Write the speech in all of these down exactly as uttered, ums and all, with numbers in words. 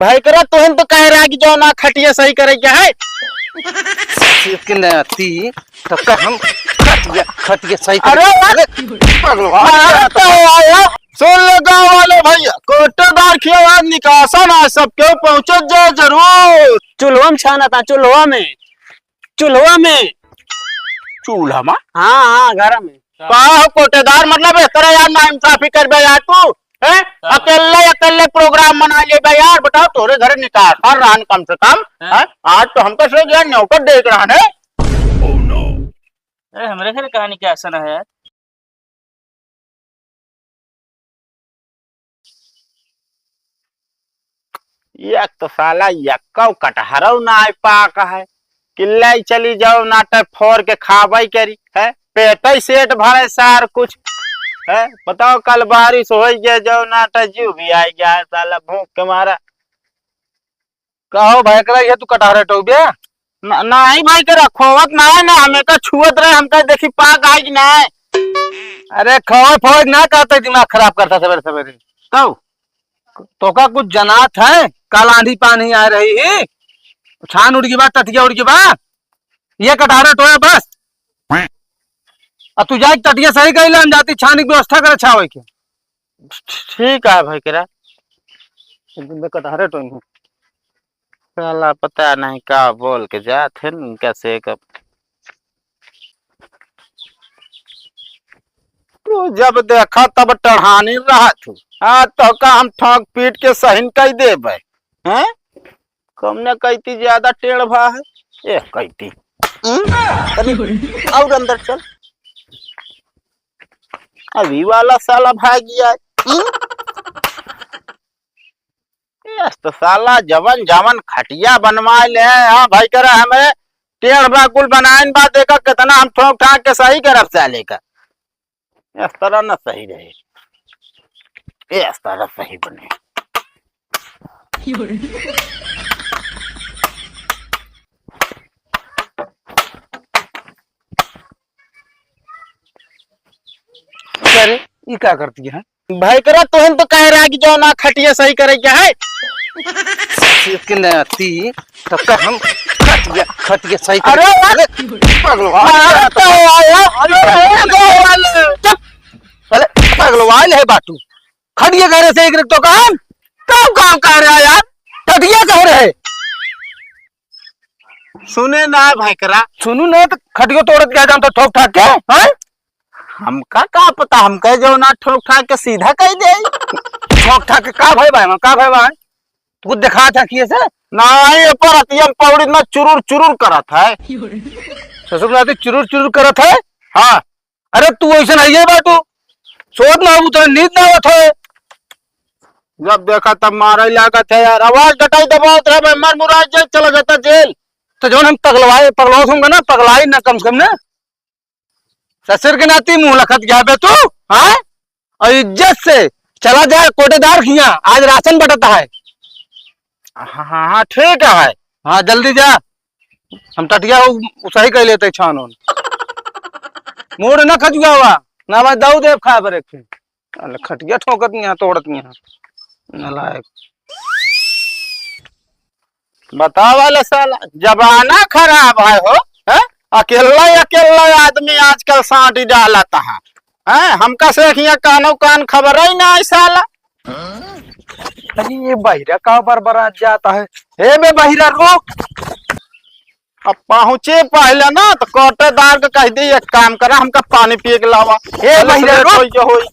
भाई करा, तुहन तो कह रहा कि जो ना खटिया सही करे क्या है? सीख के ना आती, तो का हम खटिया, खटिया सही करे। अरे, अरे, भगवान। अरे, तो आया। सुन ले गाँव वाले भैया, कोटेदार खिया आज निकासन है, सब केहू पहुँचे जाए जरूर। चूल्हा में छाना था, चूल्हा में, चूल्हा में। चूल्हा में? हाँ, हाँ, घर में। का हो कोटेदार, मतलब इस तरह यार नाइंसाफी करबे यार तू, हैं? हाँ। अकेले, अकेले program मना लेबे यार, बताओ तोरे घर निकासन रहन कम से कम, हाँ। हैं? आज तो हमका से यार न्योकर देख रहन है। अरे हमरे घर कहानी क्या असन है यार? एक तो साला यक्कौ कटहरौ ना आय पाक है, कि लै चली जाओ नाटक फोर के खाबै करी, है? पेटै सेट भरे सार कुछ, है? बताओ, कल बारिश होइ गया, जाओ नाटक जीव भी आय गया है साला भूख के मारा। कहो भाई करा, ये तू कटहरे टोबे? न-, नाहीं भाई करा, खोवत नाहीं ना, हमें का छुअत रहे, हमका देखी पाक आय कि नाहीं। अरे खोवे फोवे ना कहते, दिमाग खराब करता सवेरे सवेरे। तब? तोका कुछ जनात है? कल आंधी पानी आ रही ही, छान उड़ गई बा, टटिया उड़ गई बा, ये कटहरे टोया बस। अब तू जाके टटिया सही कइले, हम जाती छानी की व्यवस्था करे छावे के। ठीक है भाई करा। एक दिन में कटहरे टोई हूँ। साला पता नहीं का बोल के जात है इनका से कब। तू जब देखा तब टढ़ानी रहा तू। आज तो का हम ठोक पीट के सहिन कई देबे। हैं? कम न कहती ज्यादा टेढ़ भा है। ए कहती। हम्म? अरे, और अंदर चल। अभी वाला साला भाग गया है। हम्म? ये तो साला जवन जवन खटिया बनवा ले, हाँ भाई करा हमें टेढ़ बा कुल बनाइन बा, देखा कितना हम ठोक ठाक के सही करब साले का। इस तरह न सही रहे, इस तरह सही बने। अरे, ई का करती है? भाई करा, तोहन तो कह रहा कि जो ना खटिया सही करे क्या है? सीख के ना आती, तो का हम खटिया, खटिया सही करे। अरे, अरे, पगलवा। अरे, तो आया, अरे, अरे, चुप। अरे, पगलवा ले बाटू। खटिया करे से एक तो काम, काम, काम कर रहा यार। खटिया कह रहे। सुने ना भाई करा। सुनू ना तो खटियो तोड़त क्या जानता ठोक ठाक के, हैं? हमका का पता, हमका जो ना ठोक ठाक के सीधा कह दे। ठोक ठाक के का भय बा, का भय बा? तू कुछ देखा था किए से? नहीं, ये पर अतियन पौड़ी ना चुरुर चुरुर करत है। ससुर नाती चुरुर चुरुर करत है? हाँ। अरे तू ऐसे नहीं है बाटू, सोत ना हो तो नींद ना आवत है। जब देखा तब मारे लागत है यार, आवाज डटाई दबावत रहे भाई, मर मुराद जेल चला जाता जेल। तो जौन हम पगलवाए, पगलवाए होंगे ना, पगलाई ना कम से कम ना। ससुर के नाती मुंह लखत गया बे तू, हाँ? और इज्जत से चला जाए कोटेदार खिया, आज राशन बटता है। हाँ, हाँ, हाँ, ठीक है। हाँ, जल्दी जा, हम टटिया उ-, उ सही कर लेते छान उन। मूड ना खजुआ हुआ, ना मैं दऊ देव खाए पर एक। अरे खटिया ठोकत नहीं है, तोड़त नहीं है। नालायक। बतावा ले साला, जमाना खराब है हो, हैं? अकेला अकेला आदमी आजकल सांटी डालत है, हैं? हमका से हियां कानो कान खबर ही ना है साला। अरे ये बहिरा का बरबरात जाता है? हे बे बहिरा रुक। अब पहुँचे पहले ना तो कोटेदार के कह दे, "एक काम करा, हमका पानी पिए के लावा।" हे पहले से बहिरा लेट रुक। होई के होई।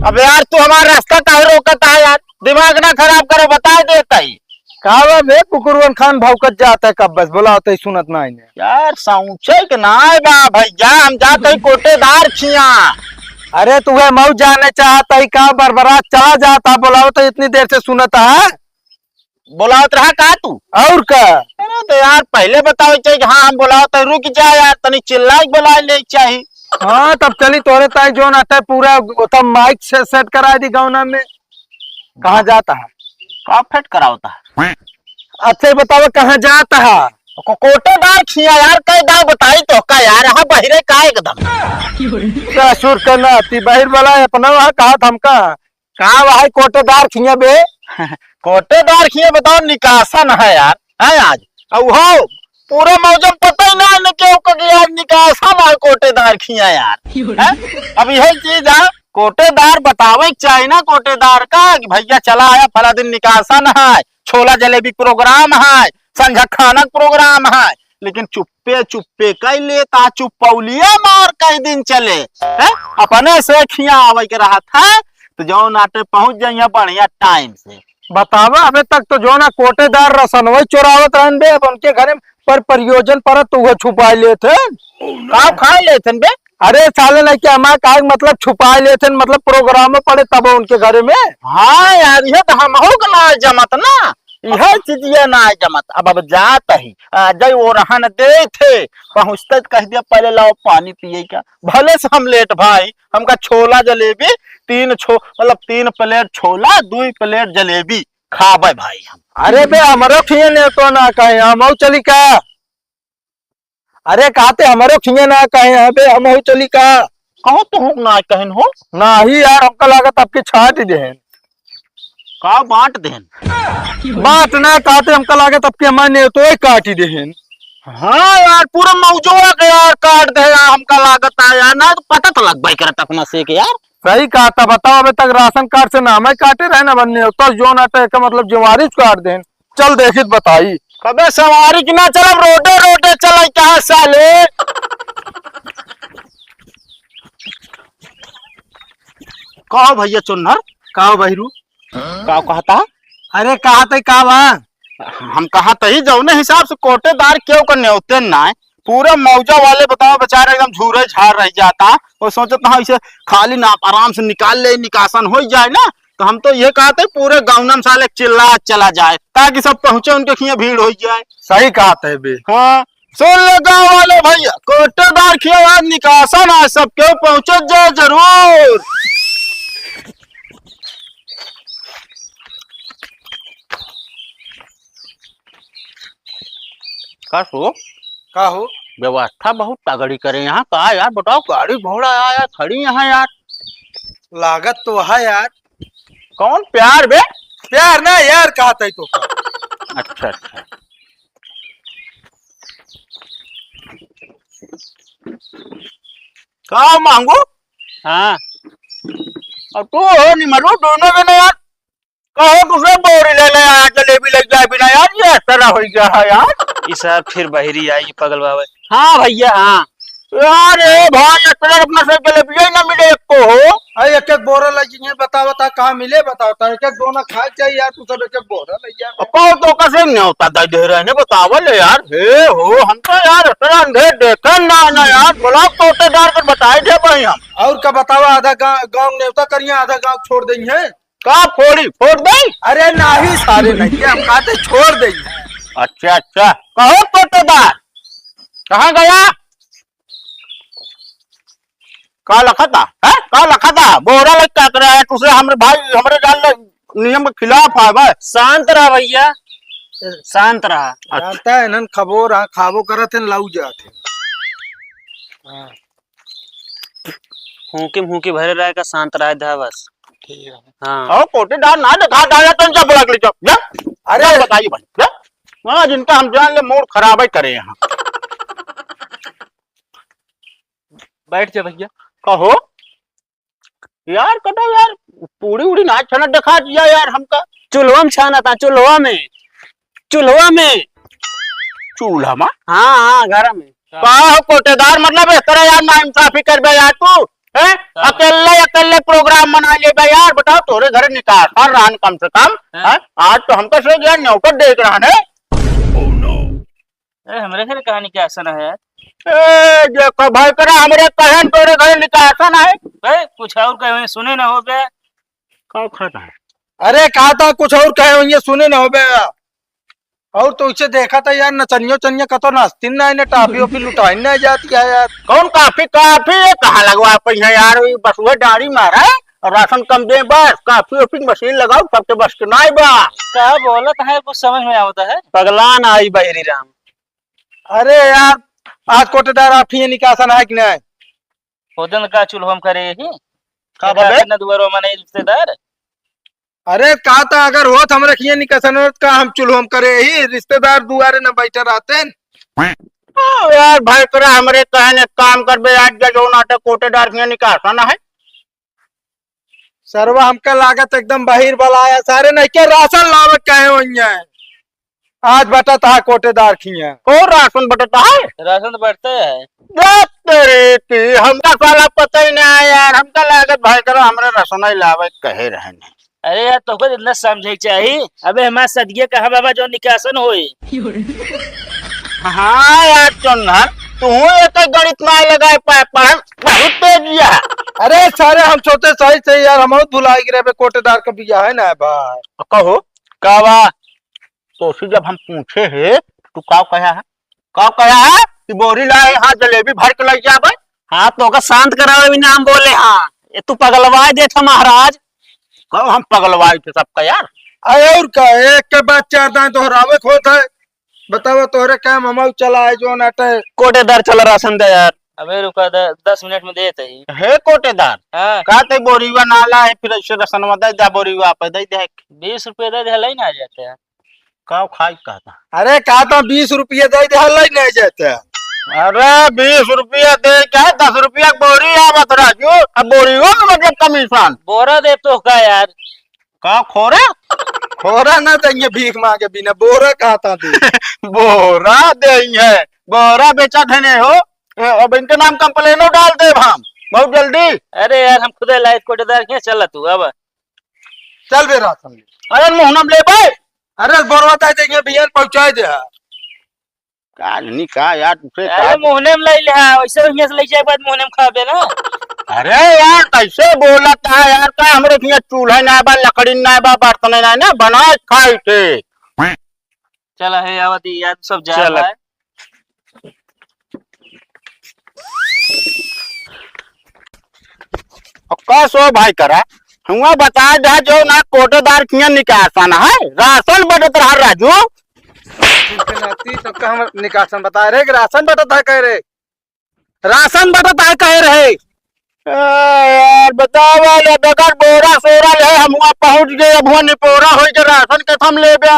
अब यार तू हमारा रास्ता काहे रोकत है यार? दिमाग ना खराब करो, बता देता ही। का बा बे, कुकुरवन खान भौंकत जात है, कब बस बोलावत है, सुनत ना इन्हें। यार, सौंचे के नाय बा भैया, हम जात हई कोटेदार खिया। अरे, तू है मऊ जाने चाहत है, का बरबरात चला जात है, बोलावत है, इतनी देर से सुनत है। बोलावत रहा का तू? और का? अरे, तो यार, पहले बतावे चाहिए कि हाँ, हम बोलावत है, रुक जा यार, तनी चिल्ला के बोला ले चाहिए। हाँ, तब चली तोरे ताई जोन आता है, पूरा ओतम माइक से सेट करा दी गौना में। कहाँ जाता है? का फिट करावता है? अच्छा, ये बताओ, कहाँ जाता है? को-, कोटेदार खिया यार, कई दाव बताई तो का यार, हाँ, बहिरे का एकदम। ससुर के नाती बहिर वाला है, अपना वहाँ कहा था हमका। कहाँ वहाँ कोटेदार खिया बे? कोटेदार खिया बताओ निकासन है यार, है आज। अब हो पूरे मौजम पता ही ना है कि ओकर के यार निकासन है कोटेदार खिया यार। हैं? अब यही चीज है, कोटेदार बतावे के चाही ना कोटेदार का कि भैया चला आया फला दिन निकासन है, छोला जलेबी प्रोग्राम है, संझा खाना के प्रोग्राम है, लेकिन चुप्पे चुप्पे कई लेता, चुप्पौलिया मार कई दिन चले। हैं? अपने से खिया आवे के रहत है तो जौन आटे पहुंच जाइए बढ़िया टाइम से। बतावा, अबे तक तो जो ना कोटेदार रसनवई चोरावत रहन बे, अब उनके घरे पर प्रयोजन परत तो वो छुपाई लेत हैं। का खा लेत हैं बे? अरे साले नहीं के हमार का मतलब छुपाई लेत हैं, मतलब प्रोग्राम में पड़े तब उनके घरे में। हाँ यार, ये तो हमहू के ना जमत ना, यह चीजिया ना जमत। अब, अब जात ही, आ, जय वो रहन दे थे, पहुँचते तो कह दिया पहले लाओ पानी पिए का, भले से हम लेट भाई, हमका छोला जलेबी तीन छो-, मतलब तीन प्लेट छोला, दुई प्लेट जलेबी खाबे भाई हम। अरे बे, हमरो खिए ने तो ना कहे, हमहू चली का? अरे कहते हमरो खिए ना कहे हैं बे, हमहू चली का? कहो तो ना कहन हो। नाही यार, हमका लागत आपके छाट देहन। का बांट देहन? बांट ना कहते, हमका लागत आपके हमारे ने तो काटी देहन। हाँ यार, पूरा मौजवा के यार काट दे यार, हमका लागत है यार, ना तो पता तो लगबे करत अपना से के यार। सही कहा था, बताओ, अबे तक राशन कार्ड से नाम ही काटे रहे ना बनने, तो जो ना तो एक मतलब जिम्मेवारी काट देहन। चल देखित बताई। कबे सवारी की ना चलब, रोडे रोडे चले कहाँ साले। कहो भैया चुन्नर। कहो बहिरू। का कहता? अरे कहा तई का बा? हम कहा तई जौने हिसाब से कोटेदार केहू का नेवते ना है, पूरे मौजा वाले बताओ बेचारे एकदम झूरे झार रह जाता। वो सोचत ना इसे खाली ना आराम से निकाल ले, निकासन हो जाए ना, तो हम तो ये कहते पूरे गाँव में साले चिल्ला चला जाए ताकि सब पहुँचे उनके खिया भीड़ हो जाए। सही कहते बे। हाँ। सुन ले गाँव वाले भैया, कोटेदार खिया आज निकासन है, सब केहू पहुँचत जाए जरूर। का सो? का हो? व्यवस्था बहुत तगड़ी करे यहाँ का यार, बताओ गाड़ी घोड़ा आया खड़ी यहाँ यार। लागत तो है यार। कौन प्यार बे? प्यार ना यार, कहा तई तो। अच्छा, अच्छा। का मांगू? हाँ। और तू हो निमरू दोनों जने यार। कहो दूसरे बोरी ले ले यार, जलेबी ले जाए बिना यार, ये इस तरह हो गया है यार। ई साहब फिर बहिरी आई पगलवावे। हाँ भैया, हाँ। यार, ए भाई, इस तरह अपना से जलेबिया ही ना मिले एक को हो। अरे एक एक बोरा ले जाइए, बताओ ता कहाँ मिले, बताओ ता एक एक दोना खाए चाहिए यार, तू सब एक एक बोरा ले यार। अब कहो तो कैसे न्योता दे दे रहे हैं, बतावा ले यार। हे हो, हम तो यार इस तरह अंधे देखे ना, ना यार, बोला कोटेदार कर बताए दे भाई हम। और का बतावा, आधा गाँव, गाँव न्योता करिए, आधा गाँव छोड़ देंगे। का फोड़ी? फोड़ दे? अरे नाही सारे नहीं, हम कहते छोड़ दे। अच्छा, अच्छा। कहो पट्टेदार, कहाँ गया? का लखा था? हैं? का लखा था? बोरा लग क्या कर रहा है? तुझे हमरे भाई, हमरे जान ले नियम के खिलाफ है बस। शांत रहा भैया, शांत रहा। अच्छा। जानता है, इन्हन खबो रहा, खाबो करत हैं, लाऊ जात हैं। हाँ। फूंके फूंके भरे रहे का शांत रहे धा बस। ठीक है। हाँ। और कोटेदार ना दिखा डाला तो इनका ब्लॉक ले जाओ। जा। अरे। जा बताइए भाई, जा। हाँ, जिनका हम जान ले मूड खराब ही करे यहाँ। बैठ जा भैया। कहो। यार, कटो यार, पूड़ी उड़ी ना छनत दिखा दिया यार हमका। चूल्हा में छाना था, चूल्हा में। चूल्हा में। चूल्हा में? हाँ, हाँ, घर में। का हो कोटेदार, मतलब इस तरह यार नाइंसाफी करबे यार तू, हैं? हाँ। अकेले, अकेले प्रोग्राम बना लेबे यार, बताओ तोरे घर निकासन रहन कम से कम, हाँ। हैं? आज तो हमका से यार न्योता देख रहन है। ए, हमरे घर कहाँ निकासन है यार? ए, देखो भाई, करा हमरे कहन तोरे घर निकासन है। ए, कुछ और कहे हुए सुने ना हो बे। का खाता है? अरे, कहा था कुछ और कहे हुए सुने ना हो बे। और तो इसे देखा था यार, नचनियो चनिया कतो नाचती ना, इन्हें टाफी ओफी लुटाई ना जाती है यार। कौन काफी, काफी ये कहाँ लगवा पाई है यार, ये बस वह डाड़ी मारा है और राशन कम दे बस, काफी ओफी की मशीन लगाओ, सबके बस के नाई बा। का बोलत है, कुछ समझ में आवता है? पगला ना आई बहिरी राम। अरे यार, आज कोटेदार आप ही निकासन है कि नहीं? होदन का चूल्हो में करे यही? का एका बबे? अपना दुआरो में नहीं रिश्तेदार? अरे का त अगर होत हमरे खिया निकासन होत का हम चुल्हो में करे ही रिश्तेदार दुआरे न बैठे रहते। ओ यार भाई तोरा हमरे कहन एक काम करबे आज जा जो नाटे कोटेदार खिया निकासन है। सरवा हमका लागत एकदम बहिर बलाया सारे नहीं के राशन लावे कहे वही है। आज बटत हा कोटेदार खिया। कौन राशन बटत हा? राशन तो बटते है। देख तेरे की, हमका साला पता ही ना है यार, हमका लागत भाई करो हमरे राशन ही लावे कहे रहने। अरे यार, तोहको इतना समझे के चाही। अबे हमार सदिये कहाँ बाबा जो निकासन होई? हाँ यार चोन्हर, तू एक गणित ना लगाए पाए, पढ़े बहुत तेज है। अरे सारे हम सोचे सही सही यार, हम बहुत भुला गए रे, कोटेदार का बिया है ना भाई। कहो, का बा? तोसे जब हम पूछे हे, तू का कहा है? का कहा है कि बोरी लाए, हाँ, जलेबी भर के लइ जाबे? हाँ, तोका शांत करावे भी नाम बोले, हाँ। ये तू पगलवाए देत ह महाराज। कहो हम पगलवाए थे सबका यार। अरे और का, एक के बाद चार दाएं दोहरावे के होत है। बतावा तोहरे काम हम चला है जो नाटे। कोटेदार चला राशन दे यार। अबे रुका, द-, दस मिनट में देत ही। हे कोटेदार, हाँ। का ते बोरीवा ना ला है, फिर ऐसे रसनवा दे दे, बोरीवा पे दे दे। बीस रुपये दे दे, लाई ना आ जाते हैं। का खाई कहता? अरे का तो बीस रुपये दे दे, लाई ना आ जाते हैं। अरे बीस रुपया दे क्या, दस रुपया के बोरी आवत राजू, अब बोरीवा में मतलब कमीशन। बोरा दे तो का यार? का खोरा? खोरा ना देंगे, भीख मांगे बिना, बोरा कहता दे। बोरा देंगे, बोरा बेचा धने हो। ए, अब इनके नाम कंप्लेनो डाल देब हम बहुत जल्दी। अरे यार, हम खुदे लाइफ कोटेदार के चला तू अब। चल बे रात हम। अरे मोहनम ले भाई। अरे बोरवा ताई देंगे भैया पहुंचाए दे। का नहीं का यार, तुझे अरे का? मोहने में ले ले, हाँ, वैसे हियां से ले जाए बाद मोहने में खाबे ना। अरे यार, कैसे बोलत है यार? का हमरे हियां चूल्हा ना बा, लकड़ी ना बा, बर्तन ना, ना बनाए खाए थे। चला है, आवत ही यार, सब जा चला। है। और का सो भाई करा, हुआ बता दे जो ना कोटेदार किया निकासन है, राशन बटत रहा राजू। इनके नाती सबका हम निकासन बताए रहे कि राशन बटत है कह रहे, राशन बटत है कह रहे। ए यार, बतावा ले, बगैर बोरा सोरा ले हम हुआ पहुंच गए, अब हुआ निपोरा होई के राशन के थम लेबे।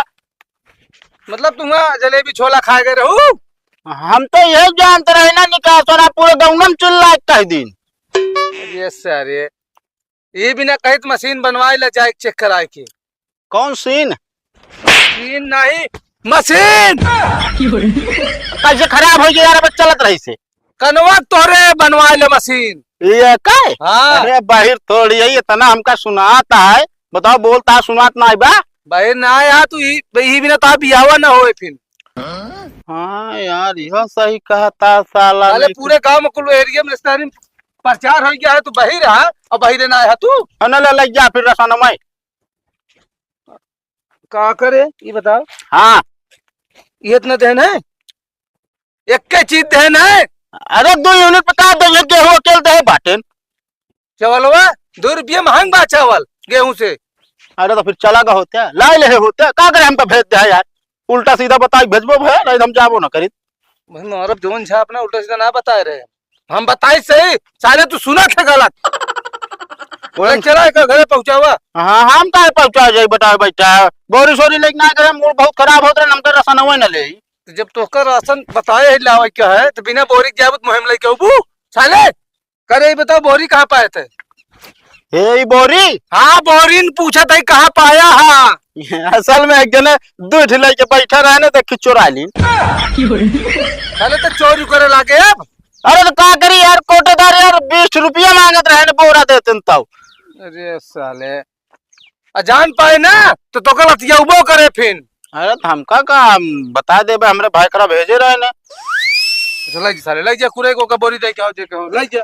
मतलब तुम हुआ जलेबी छोला खाए गए रहू? हम तो यही जानते रहे ना निकासन, पूरे गाँव में चिल्ला कह दिन। अरे सारे, ये बिना कहित मशीन बनवाए ले जाए चेक कराए के। कौन सीन? सीन नहीं, मशीन। कैसे खराब हो गया यार, अब चलत रही से। कनवा तोरे बनवाए ले मशीन। ये का? हाँ। अरे बाहिर थोड़ी है, इतना हमका सुनाता है, बताओ बोलता है, सुनात ना बा। बाहिर ना आया तू, ई, ई बिना तो बियावा ना होए फिर। हाँ यार, यह सही कहता साला, साले नहीं पूरे गांव में कुल एरिया में रिश्तेदारी में प्रचार हो गया है, तू बहिर है और बहिरे ना है तू। हाँ, ना ले, ले जा फिर रसनवा। का करे, ये बताओ। हाँ। ये इतना देन है, एक के चीज देन है। अरे दो यूनिट पे का दे, गेहूं अकेल दे बाटेन। चावलवा दो रुपये महंग बा चावल गेहूं से। अरे तो फिर चला गा होते, ला ले होते, का करे हमका भेज दे यार, उल्टा सीधा बताई भेजबो भे, नहीं तो हम जाबो ना करी। भाई मारब जोन छाप ना, उल्टा सीधा ना बताए रहे, हम बताई सही, साले तू सुना थे गलत। ओए ले चला एक घरे पहुंचावा। हाँ, हम काहे पहुंचा जाई, बताओ बैठा, बोरी सोरी लेके ना करे, मूड बहुत खराब होत रहे, हमका रसनवा ना ले। तो जब तोहका राशन बताए है लावे क्या है, तो बिना बोरी के जाबत मुहिम लेके अबू साले। करे, ई बताओ, बोरी कहाँ पाए थे? हे, ई बोरी? हाँ, बोरी न पूछत है, कहाँ पाया हा? असल में एक जने दू ठे लइके बैठा रहे ना, देखी चोरा ली। साले तो चोरी करे लागे अब। अरे तो का करी यार, कोटेदार यार, बीस रुपया मांगत रहे ना, बोरा देते न तब। अरे साले, आ जान पाए ना, तो तोका लतियउबो करे फिन। अरे, तो हमका का, हम बता देबे, हमरे भाई करा भेजे रहे ने। अच्छा, लइ जा सारे, लइ जा, कुरे को का बोरी दे के आओ, जे के हो, लइ जा।